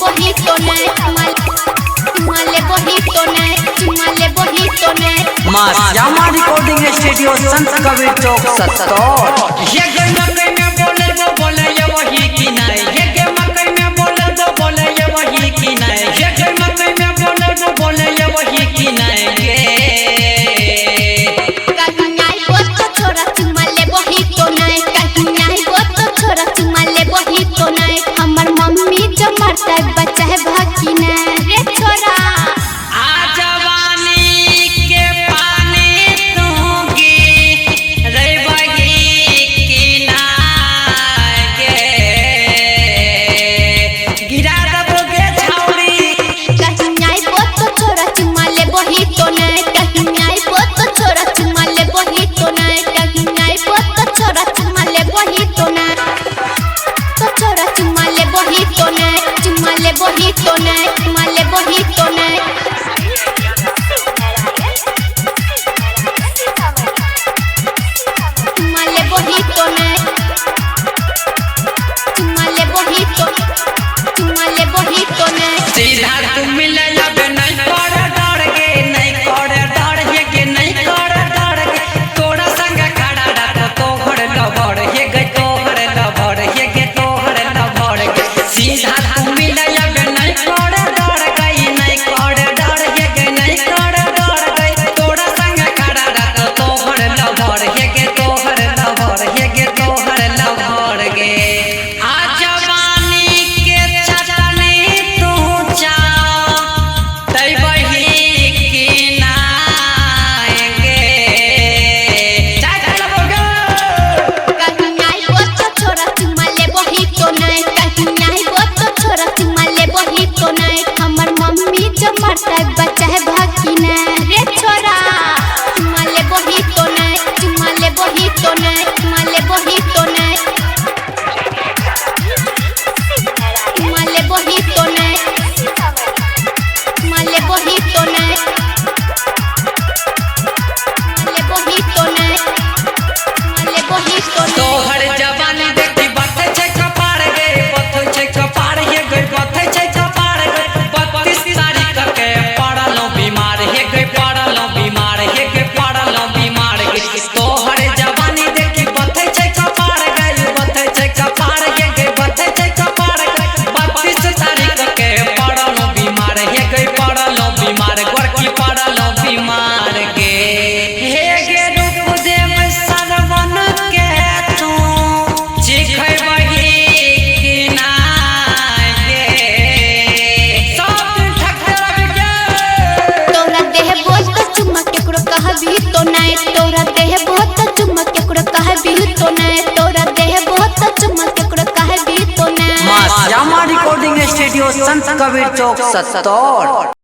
बही तो नै, चुमा ले बही तो नै, चुमा ले बही तो नै। माँ श्यामा रिकॉर्डिंग स्टूडियो, संत कबीर चौक, सत्तौर। ये गे मकई में बोले वो बोले ये वही की नहीं, ये गे मकई में बोले वो बोले ये वही की नहीं, ये गे मकई में बोले वो बोले ये वही की नहीं गे। कहीं आइबो तो छोरा चुमा ले बही तो नै, कहीं आइबो तो छोरा चुमा ले बही तो नै। हमर मम्मी जो मरतै बच्चा है भागी नै रे छोरा। आ जवानी के पानी तूगी रे बही की नाय गे, गिरा दबो गे छौरी। कहीं आइबो तो छोरा चुमा ले बही तो नै, कहीं आइबो तो छोरा चुमा ले बही तो नै, कहीं आइबो तो छोरा चुमा ले बही तो नै, तो छोरा चुमा ले बही तो नै, चुमा ले बही तो नै, चुमा ले बही तो नै। चुमा ले बही तो नै, चुमा ले बही तो, चुमा ले बही तो नै। सीधा तू मिले अब नहीं कर डर गे, नहीं कर डर ये गे, नहीं कर डर गे। तोरा संग खड़ा रह तोहर लभर ये गे, तोहर लभर ये गे, तोहर लभर गे। सीधा तू मिले अब नहीं कर डर गई, नहीं कर डर ये गे, नहीं कर डर गई। तोरा संग खड़ा रह तोहर लभर ये गे, तोहर लभर ये गे, तोहर लभर गे। आ जवानी के चटनी तू चा तै बही की नाय गे, चाय खा लेबो गे। कहीं आइबो तो छोरा चुमा ले बही तो नै, कहीं आइबो तो छोरा चुमा ले बही तो नै। हमर मम्मी जो मरतै बच्चा है भागी नै रे छोरा। चुमा ले बही तो नै, चुमा ले बही तो नै, चुमा ले बही तो नै, चुमा ले बही तो नै, चुमा ले बही तो नै, चुमा ले बही तो नै, चुमा ले बही तो नै। तोहर जवानी देखी बथै छै कपार गे, बथै छै कपार हे गे, बथै छै कपार गे। 32 तारीख के पड़लौ बीमार हे गे, पड़लौ बीमार हे गे, पड़लौ बीमार गे। तोहर जवानी देखी बथै छै कपार गे, बथै छै कपार हे गे, बथै छै कपार गे। 32 तारीख के पड़लौ बीमार हे गे, पड़लौ बीमार गोरकी, पड़लौ बीमार गे। हे गे रूप देव सरवन के तू चिखबही की नाय गे, सब दिन ठकते रह गे। तोरा देह बहुत चुम्मा केकरो कहबी तो नै, तोरा देह बहुत चुम्मा केकरो कहबी तो नै, तोरा देह बहुत चुम्मा केकरो कहबी तो नै। माँ श्यामा रिकॉर्डिंग स्टूडियो, संत कबीर चौक, सत्तौर।